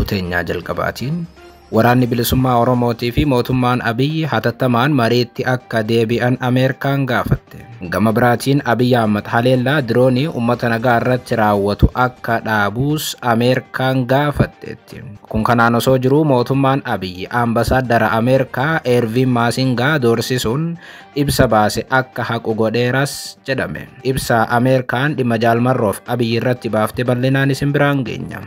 Oduu teenyaa jalqabaatiin waraanni bilisummaa Oromootii fi mootummaan Abiyyi hatattamaan mariitti akka deebi'an Ameerikaan gaafatte. Gama biraatiin Abiyyi Ahmad haleellaa diroonii uummata nagaa irratti raawwatu akka dhaabuus Ameerikaan gaafatteetti. Kun kanaan osoo jiruu mootummaan Abiyyi ambasaaddara Ameerikaa Ervin Maasingaa doorsisuun ibsa baase akka haqu godheeras jedhame. Ibsa Ameerikaan dhimma Jaalmarroof Abiyyi irratti baaftee bal'inaan isin biraan geenya.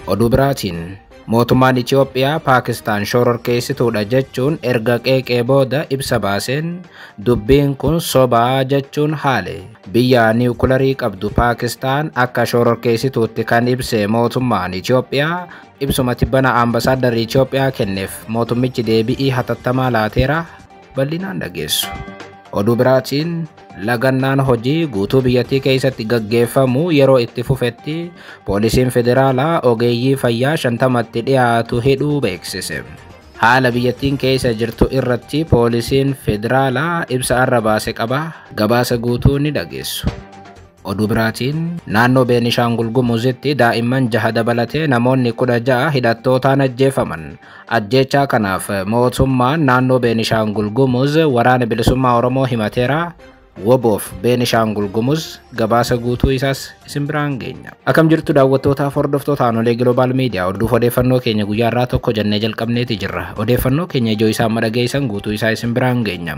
Oduu biraatiin mootummaan Itoophiyaa Paakistaan shororkeessituudha jechuun erga qeeqee booda ibsa baaseen dubbiin kun sobaa jechuun haale. Biyya niwukularii qabdu Paakistaan akka shororkeessituutti kan ibse mootummaan Itoophiyaa ibsuma tibbana ambasaadarri Itoophiyaa kenneef mootummichi deebi'ii hatattamaa laateera bal'inaan dhageessu. Oduu biraatiin lagannaan hojii guutuu biyyattii keessatti gaggeeffamu yeroo itti fufetti poolisiin federaalaa ogeeyyii fayyaa 50tti dhiyaatu hidhuu beeksise. Haala biyyattiin keessa jirtu irratti poolisiin federaalaa ibsa arra baase qaba. Gabaasa guutuu ni dhageessu. Oduu biraatiin naannoo Beenishaangul Gumuzitti daa'imman 6 dabalatee namoonni 16 hidhattootaan ajjeefaman. Ajjeechaa kanaaf mootummaan naannoo Beenishaangul Gumuz waraana bilisummaa Oromoo himateera. Woboof Beenishaangul Gumuz gabaasa guutuu isaas isin biraan geenya. Akkam jirtu daawwattootaaf hordoftoota Aanolee Global Media oduuf odeeffannoo keenya guyyaa irraa tokko jennee jalqabneeti jirra. Odeeffannoo keenya ijoo isaa amma dhageessan guutuu isaa isin biraan geenya.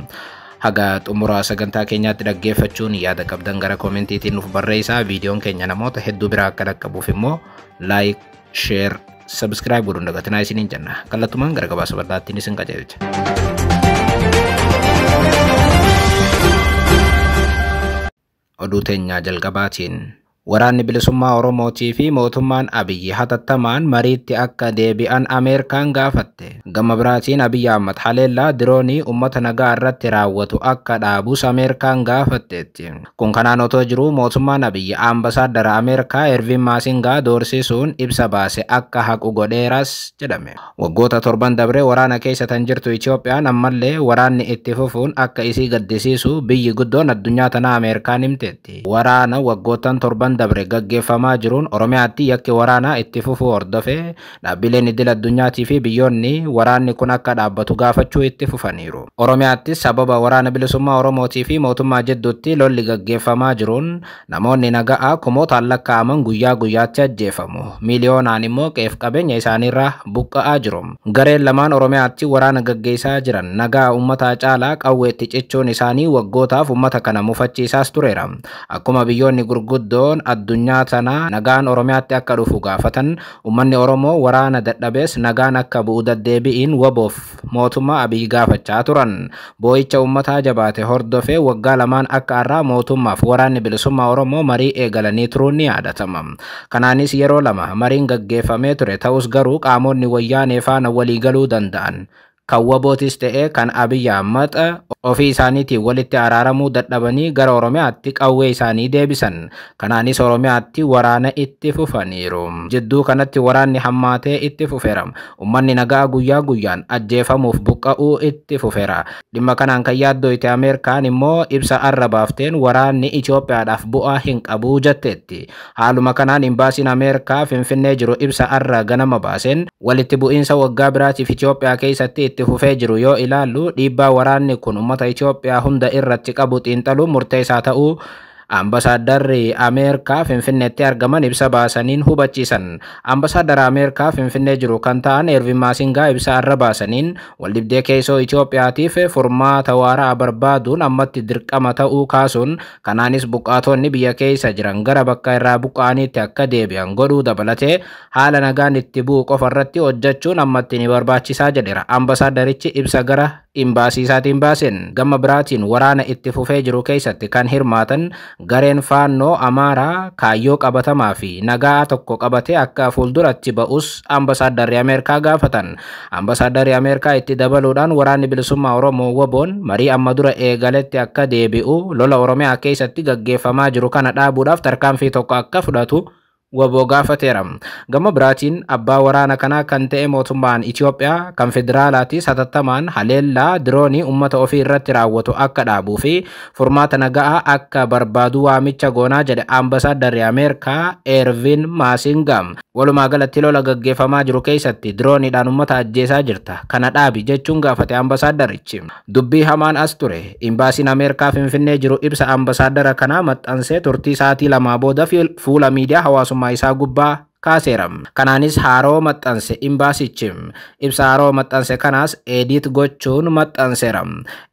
Haga xumuraa sagantaa keenyaatti dhaggeeffachuun yaada qabdan gara koomentiitiin nuuf barreessaa. Viidiyoon keenya namoota hedduu biraa akka dhaqqabuuf immoo like, share, subscribe godhuun dagatinaa isiniin jenna. Kallattumaan gara gabaasa bal'aattiin isin qajeelcha. Oduu teenyaa jalqabaatiin waraanni bilisummaa Oromootii fi mootummaan Abiyyi hatattamaan mariitti akka deebi'an Ameerikaan gaafatte. Gama biraatiin Abiyyi Ahmad haleellaa diroonii uummata nagaa irratti raawwatu akka dhaabus Ameerikaan gaafatteetti. Kun kanaan otoo jiruu mootummaan Abiyyi ambasaaddara Ameerikaa Ervin Maasingaa doorsisuun ibsa baase akka haqu godheeras jedhame. Waggoota 7 dabre waraana keessa tan jirtu Itoophiyaan ammallee waraanni itti fufuun akka isii gaddisiisu biyyi guddoon addunyaa tanaa Ameerikaan himteetti. Waraana waggoottan 7 dabre gaggeeffamaa jiruun Oromiyaatti yakki waraanaa itti fufuu hordofee dhaabbileen idil addunyaatii fi biyyoonni waraanni kun akka dhaabbatu gaafachuu itti fufaniiru. Oromiyaatti sababa waraana bilisummaa Oromootii fi mootummaa jidduutti lolli gaggeeffamaa jiruun namoonni naga'aa kumootaan lakkaa'aman guyyaa guyyaatti ajjeefamu. Miiliyoonaan immoo qe'eef qabeenya isaaniirraa buqqa'aa jiru. Gareen lamaan Oromiyaatti waraana gaggeessaa jiran nagaa uummataa caalaa qawweetti cichuun isaanii waggootaaf uummata kana mufachiisaas tureera. Akkuma biyyoonni gurguddoon addunyaa tanaa nagaan Oromiyaatti akka dhufu gaafatan uummanni Oromoo waraana dadhabees nagaan akka bu'u deddeebi'iin waboof mootummaa Abiyyi gaafachaa turan. Boo'icha uummataa jabaate hordofee waggaa 2 akka har'aa mootummaaf waraanni bilisummaa Oromoo marii eegalanii turuun ni yaadatama. Kanaanis yeroo 2 mariin gaggeeffamee ture ta'us garuu qaamonni wayyaanee faana waliigaluu danda'an. Kan wabootis ta'ee kan Abiyyi Ahmad ofii isaaniitiin walitti araaramuu dadhabanii gara Oromiyaatti qawwee isaanii deebisan. Kanaanis Oromiyaatti waraana itti fufaniiru. Jidduu kanatti waraanni hammaatee itti fufeera. Uummanni nagaa guyyaa guyyaan ajjeefamuuf buqqa'uu itti fufeera. Dhimma kanaan kan yaaddoyte Ameerikaan immoo ibsa arra baafteen waraanni Itoophiyaadhaaf bu'aa hin qabu jetteetti. Haaluma kanaan imbaasiin Ameerikaa Finfinnee jiru ibsa arra ganama baaseen walitti bu'iinsa waggaa biraatiif Itoophiyaa keessatti itti fufee jiru yoo ilaallu dhiibbaa waraanni kun uummata Itoophiyaa hunda irratti qabu xiinxaluun murteessaa ta'uu ambasaadarri Ameerikaa Finfinneetti argaman ibsa baasaniin hubachiisan. Ambasaaddara Ameerikaa Finfinnee jiru kan ta'an Ervin Maasingaa ibsa arra baasaniin waldhibdee keessoo Itoophiyaatiif furmaata waaraa barbaaduun ammatti dirqama ta'uu kaasuun kanaanis buqqaatonni biyya keessa jiran gara bakka irraa buqqa'aniitti akka deebi'an godhuu dabalatee haala nagaan itti bu'u qofa irratti hojjechuun ammatti ni barbaachisaa jedheera. Ambasaaddarichi ibsa gara imbaasii isaatiin baaseen. Gama biraatiin waraana itti fufee jiru keessatti kan hirmaatan gareen faannoo Amaaraa kaayyoo qabatamaa fi nagaa tokko qabatee akka fuulduratti ba'us ambasaadarri Ameerikaa gaafatan. Ambasaadarri Ameerikaa itti dabaluudhaan waraanni bilisummaa Oromoo waboon marii amma dura eegaletti akka deebi'u lola Oromiyaa keessatti gaggeeffamaa jiru kana dhaabuudhaaf tarkaanfii tokko akka fudhatu WBO gaafateera. Gama biraatiin abbaa waraana kanaa kan ta'e mootummaan Itoophiyaa kan federaalaatis hatattamaan haleellaa diroonii uummata ofii irratti raawwatu akka dhaabuu fi furmaata nagaa akka barbaadu waamicha goonaa jedhe ambasaadarri Ameerikaa Ervin Maasinga. Walumaa galatti lola gaggeeffamaa jiru keessatti dirooniidhaan uummata ajjeesaa jirta. Kana dhaabi jechuun gaafate ambasaaddarichi. Dubbii hamaan as ture. Imbaasiin Ameerikaa Finfinnee jiru ibsa ambasaaddara kanaa maxxansee turtii sa'aatii 2 booda fuula miidiyaa hawaasummaa isaa gubbaa kaaseera. Kanaanis haaroo maxxanse imbaasichi. Ibsa haaroo maxxanse kanaas edit gochuun maxxanseera.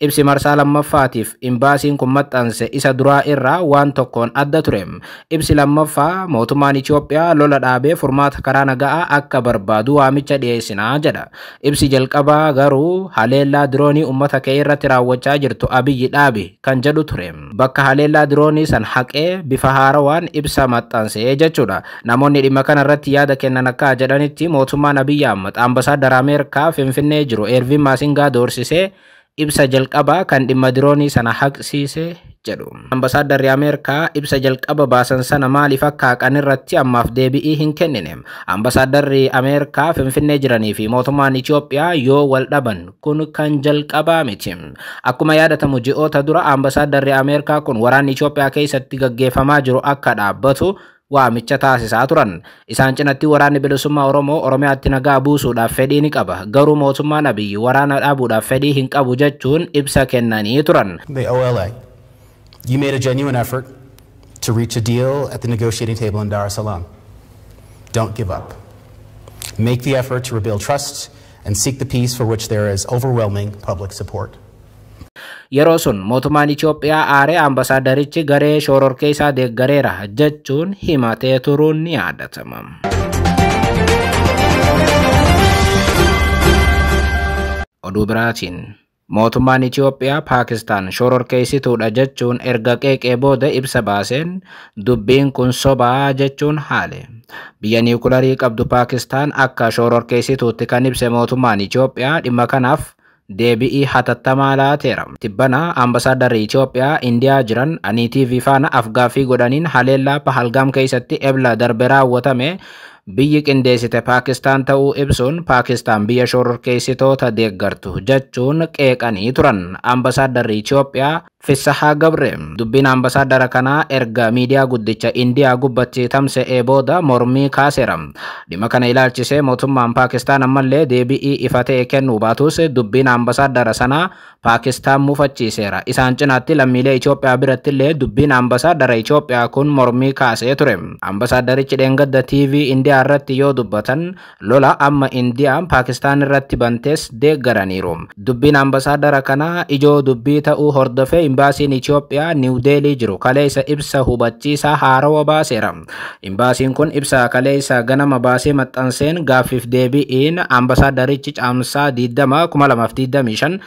Ibsi marsaa lammaffaatiif imbaasiin kun maxxanse isa duraa irraa waan tokkoon adda ture. Ibsi lammaffaa mootummaan Itoophiyaa lola dhaabee furmaata karaa nagaa akka barbaadu waamicha dhiyeessinaa jedha. Ibsi jalqabaa garuu haleellaa diroonii uummata kee irratti raawwachaa jirtu Abiyyi dhaabi kan jedhu ture. Bakka haleellaa diroonii san haqee bifa haarawaan ibsa maxxanse jechuudha. Namoonni dhimma kana irratti yaada kennan akka jedhanitti mootummaan Abiyyi Ahmad ambasaaddara Ameerikaa Finfinnee jiru Ervin Maasingaa doorsisee ibsa jalqabaa kan dhimma diroonii sana haqsiise jedhu. Ambasaadarri Ameerikaa ibsa jalqaba baasan sana maaliif akka haqan irratti ammaaf deebi'ii hin kennine. Ambasaadarri Ameerikaa Finfinnee jiranii fi mootummaan Itoophiyaa yoo wal dhaban kun kan jalqabaa miti. Akkuma yaadatamu ji'oota dura ambasaadarri Ameerikaa kun waraanni Itoophiyaa keessatti gaggeeffamaa jiru akka dhaabbatu waamicha taasisaa turan. Isaan cinatti waraanni bilisummaa Oromoo Oromiyaatti nagaa buusuudhaaf fedhii ni qaba. Garuu mootummaan Abiyyi waraana dhaabuudhaaf fedhii hin qabu jechuun ibsa kennanii turan. The OLA, you made a genuine effort to reach a deal at the negotiating table in Dar es Salaam. Don't give up. Make the effort to rebuild trust and seek the peace for which there is overwhelming public support. Yeroo sun mootummaan Itoophiyaa aaree ambasaaddarichi garee shororkeessaa deeggareera jechuun himatee turuun ni yaadatama. Oduu biraatiin mootummaan Itoophiyaa Paakistaan shororkeessituudha jechuun erga qeeqee booda ibsa baaseen dubbiin kun sobaa jechuun haale. Biyya niwukularii qabdu Paakistaan akka shororkeessituutti kan ibse mootummaan Itoophiyaa dhimma kanaaf deebi'ii hatattamaa laateera. Tibbana ambasaadarri Itoophiyaa Indiyaa jiran Anii TV faana afgaaffii godhaniin haleellaa Pahalgaam keessatti ebla darbe raawwatame biyyi qindeessite Paakistaan ta'uu ibsuun Paakistaan biyya shororkeessitoota deeggartu jechuun qeeqanii turan. Ambasaadarri Itoophiyaa Fissahaa Gabre dubbiin ambasaaddara kanaa erga miidiyaa guddicha Indiyaa gubbatti tamsa'ee booda mormii kaaseera. Dhimma kana ilaalchisee mootummaan Paakistaan ammallee deebi'ii ifa ta'e kennuu baatus dubbiin ambasaaddara sanaa Paakistaan mufachiiseera. Isaan cinaatti lammiilee Itoophiyaa birattillee dubbiin ambasaaddara Itoophiyaa kun mormii kaasee ture. Ambasaaddarichi dheengadda TV Indiyaa irratti yoo dubbatan lola amma Indiyaan Paakistaan irratti bantees deeggaraniiru. Dubbiin ambasaaddara kanaa ijoo dubbii ta'uu hordofee imbaasiin Itoophiyaa Niw Deelii jiru kaleessa ibsa hubachiisaa haarawa baaseera. Imbaasiin kun ibsa kaleessa ganama baasee maxxanseen gaaffiif deebi'iin ambasaaddarichi caamsaa 20 2025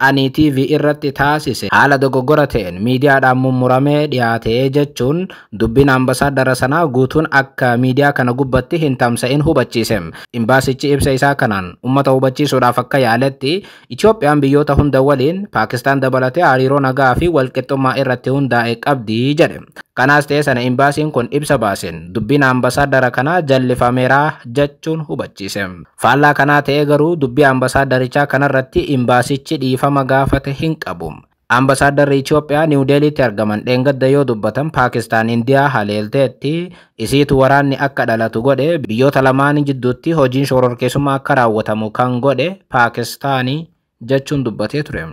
Ani TV irratti taasise haala dogoggora ta'een miidiyaadhaan mummuramee dhiyaate jechuun dubbiin ambasaaddara sanaa guutuun akka miidiyaa kana gubbatti hin tamsa'in hubachiise. Imbaasichi ibsa isaa kanaan uummata hubachiisuudhaaf akka yaaletti Itoophiyaan biyyoota hunda waliin Paakistaan dabalatee hariiroo nagaa fi walqixxummaa irratti hundaa'e qabdi jedhe. Kanaas ta'e sana imbaasiin kun ibsa baaseen dubbiin ambasaaddara kanaa jallifameera jechuun hubachiise. Faallaa kanaa ta'e garuu dubbii ambasaadarichaa kanarratti imbaasichi dhiifama gaafate hin qabu. Ambasaadarri Itoophiyaa Niw Deeliitti argaman dheengadda yoo dubbatan Paakistaan Indiyaa haleelteetti isiitu waraanni akka dhalatu godhe biyyoota lamaan jidduutti hojiin shororkeessummaa akka raawwatamu kan godhe Paakistaanii jechuun dubbatee ture.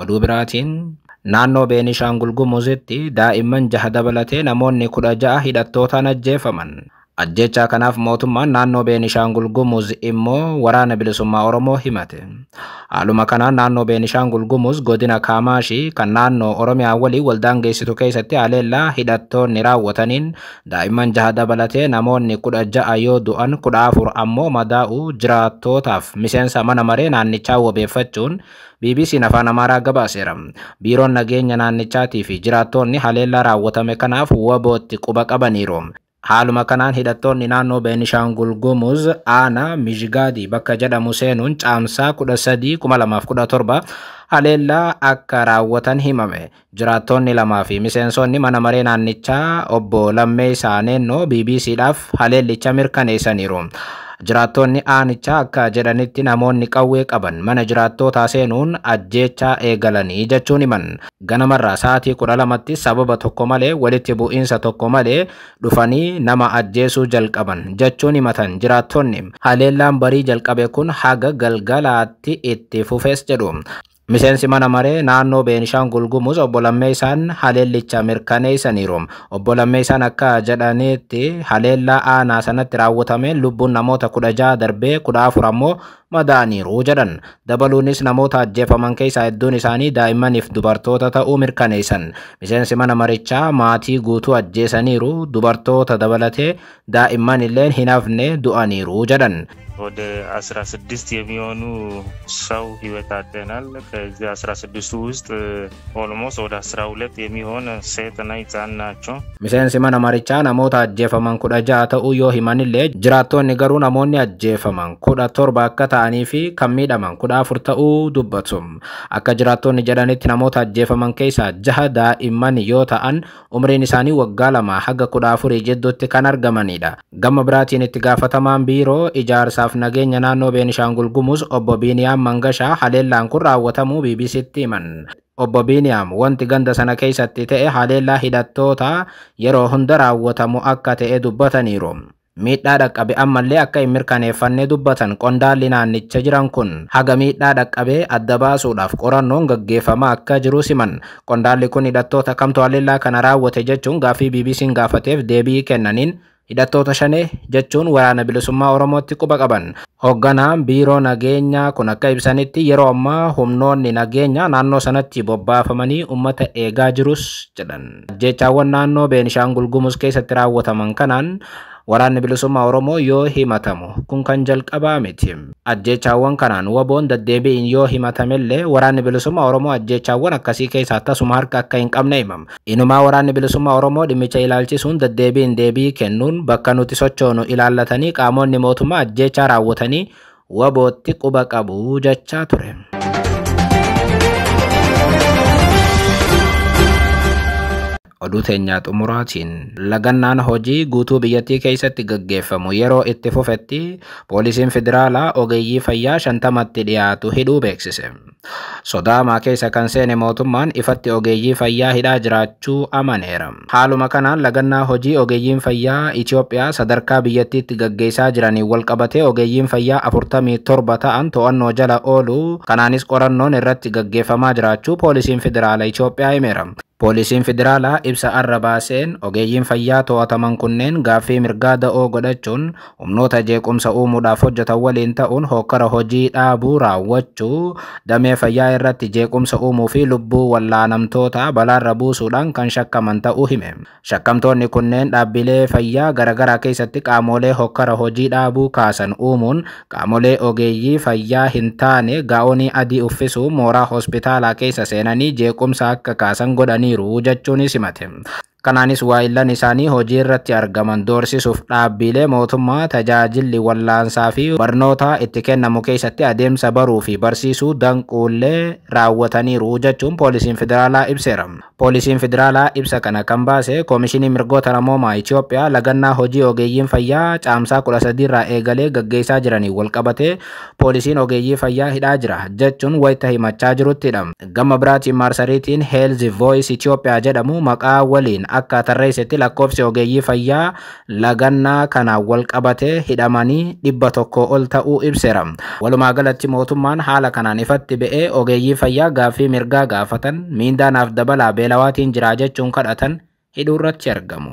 Oduu biraatiin naannoo Beenishaangul Gumuzitti daa'imman 6 dabalatee namoonni 16 hidhattootaan ajjeefaman. Ajjechaa kanaaf mootummaan naannoo Beenishaangul Gumuz immoo waraana bilisummaa Oromoo himate. Haaluma kanaan naannoo Beenishaangul Gumuz godina Kaamaashii kan naannoo Oromiyaa waliin waldaangeessitu keessatti haleellaa hidhattoonni raawwataniin daa'imman 6 dabalatee namoonni 16 yoo du'an 14 ammoo madaa'uu jiraattootaaf miseensa mana maree naannichaa wabeeffachuun BBC'n afaan Amaaraa gabaaseera. Biiroon nageenya naannichaatii fi jiraattoonni haleellaa raawwatame kanaaf wabootti quba qabaniiru. Haaluma kanaan hidhattoonni naannoo Beenishaangul Gumuz aanaa Mishgaadii bakka jedhamu seenuun Caamsaa 13, 2017 haleellaa akka raawwatan himame. Jiraattonni lamaa fi miseensonni mana maree naannichaa obbo Lammeessaa Neennoo BBCdhaaf haleellicha mirkaneessaniiru. Jiraattonni aanichaa akka jedhanitti namoonni qawwee qaban mana jiraattootaa seenuun ajjeechaa eegalanii jechuun himan. Ganamarraa sa'aatii 12tti sababa tokko malee, walitti bu'iinsa tokko malee dhufanii nama ajjeesuu jalqaban jechuun himatan jiraattonni. Haleellaan barii jalqabe kun haga galgalaatti itti fufes jedhu. Miseensi mana maree naannoo Beenishaangul Gumuz obbo Lammeessaan haleellicha mirkaneessaniiru. Obbo Lammeessaan akka jedhanitti haleellaa aanaa sanatti raawwatameen lubbuun namoota 16 darbee, 14 ammoo madaaniiru jedhan. Dabaluunis namoota ajjeefaman keessaa hedduun isaanii daa'immaniif dubartoota ta'uu mirkaneessan. Miseensi mana marichaa maatii guutuu ajjeesaniiru, dubartoota dabalatee daa'imman illeen hin hafne du'aniiru jedhan. ወደ 16 የሚሆኑ ሰው ህይወት አጥተናል። ከዚህ 16ቱ ውስጥ ኦልሞስት ወደ 12 የሚሆን ሴትና ህፃን ናቸው። Miseensi mana marichaa namoota ajjeefaman 16 ta'uu yoo himanillee, jiraattonni garuu namoonni ajjeefaman 17 akka ta'anii fi kan miidhaman 14 ta'uu dubbatu. Akka jiraattonni jedhanitti namoota ajjeefaman keessaa jaha daa'imman yoo ta'an, umriin isaanii waggaa 2 haga 14 jidduutti kan argamanidha. Gama biraatiin itti gaafatamaan biiroo ijaarsaaf nageenya naannoo Beenishaangul Gumuz obbo Biiniyaam Mangashaa haleellaan kun raawwatamuu BBCtti himan. Obbo Biiniyaam wanti ganda sana keessatti ta'e haleellaa hidhattoota yeroo hunda raawwatamu akka ta'e dubbataniiru. Miidhaa dhaqqabe ammallee akka hin mirkaneeffanne dubbatan qondaalli naannicha jiran kun, haga miidhaa dhaqqabee adda baasuudhaaf qorannoon gaggeeffamaa akka jiru siman. Qondaalli kun hidhattoota kamtu haleellaa kana raawwate jechuun gaaffii BBC'n gaafateef deebii kennaniin, hidhattoota shanee jechuun Waraana Bilisummaa Oromootti quba qaban. Hoogganaan biiroo nageenyaa kun akka ibsanitti yeroo ammaa humnoonni nageenyaa naannoo sanatti bobbaafamanii uummata eegaa jirus jedhan. Ajjeechaawwan naannoo Beenishaangul Gumuz keessatti raawwataman kanaan Waraanni Bilisummaa Oromoo yoo himatamu kun kan jalqabaa miti. Ajjeechaawwan kanaan WBOn deddeebiin yoo himatamellee, Waraanni Bilisummaa Oromoo ajjeechaawwan akkasii keessaa tasuma harka akka hin qabne himama. Inumaa Waraanni Bilisummaa Oromoo dhimmicha ilaalchisuun deddeebiin deebii kennuun, bakka nuti sochoonu ilaallatanii qaamonni mootummaa ajjeechaa raawwatanii WBOtti quba qabu jechaa ture. Oduu teenyaa xumuraatiin, lagannaan hojii guutuu biyyattii keessatti gaggeeffamu yeroo itti fufetti poolisiin federaalaa ogeeyyii fayyaa 50tti dhiyaatu hidhuu beeksise. Sodaa hamaa keessa kan seene mootummaan ifatti ogeeyyii fayyaa hidhaa jiraachuu amaneera. Haaluma kanaan lagannaa hojii ogeeyyiin fayyaa Itoophiyaa sadarkaa biyyattiitti gaggeessaa jiraniin walqabatee ogeeyyiin fayyaa 47 ta'an to'annoo jala oolu, kanaanis qorannoon irratti gaggeeffamaa jiraachuu poolisiin federaala Itoophiyaa himeera. Poolisiin federaalaa ibsa arra baaseen ogeeyyiin fayyaa to'ataman kunneen gaaffii mirgaa da'oo godhachuun humnoota jeequmsa uumuudhaaf hojjetan waliin ta'uun hokkara hojii dhaabuu raawwachuu, damee fayyaa irratti jeequmsa uumuu fi lubbuu wallaanamtoota balaarra buusuudhaan kan shakkaman ta'uu hime. Shakkamtoonni kunneen dhaabbilee fayyaa garaagaraa keessatti qaamolee hokkara hojii dhaabuu kaasan uumuun, qaamolee ogeeyyii fayyaa hin taane gaa'onii adii uffisuu mooraa hospitaalaa keessa seenanii jeequmsa akka kaasan godhaniiru jechuunis himate. Kanaanis waayillan isaanii hojii irratti argaman doorsisuuf dhaabbilee mootummaa tajaajilli wallaansaa fi barnoota itti kennamu keessatti adeemsa baruu fi barsiisuu danquullee raawwataniiru jechuun poolisiin federaalaa ibseera. Poolisiin federaalaa ibsa kana kan baase Koomishinii Mirgoota Namoomaa Itoophiyaa lagannaa hojii ogeeyyiin fayyaa Caamsaa 13 irraa eegalee gaggeessaa jiraniin walqabatee poolisiin ogeeyyii fayyaa hidhaa jira jechuun wayita himachaa jiruttidha. Gama biraatiin maarsariitiin Health Voice Itoophiyaa jedhamu maqaa waliin akka tarreessetti lakkoofsi ogeeyyii fayyaa lagannaa kanaan wal qabatee hidhamanii 100 ol ta'uu ibseera. Walumaa galatti mootummaan haala kanaan ifatti ba'ee ogeeyyii fayyaa gaaffii mirgaa gaafatan, miindaa naaf dabalaa, beelawaatiin jira jechuun kadhatan hidhuu irratti argamu.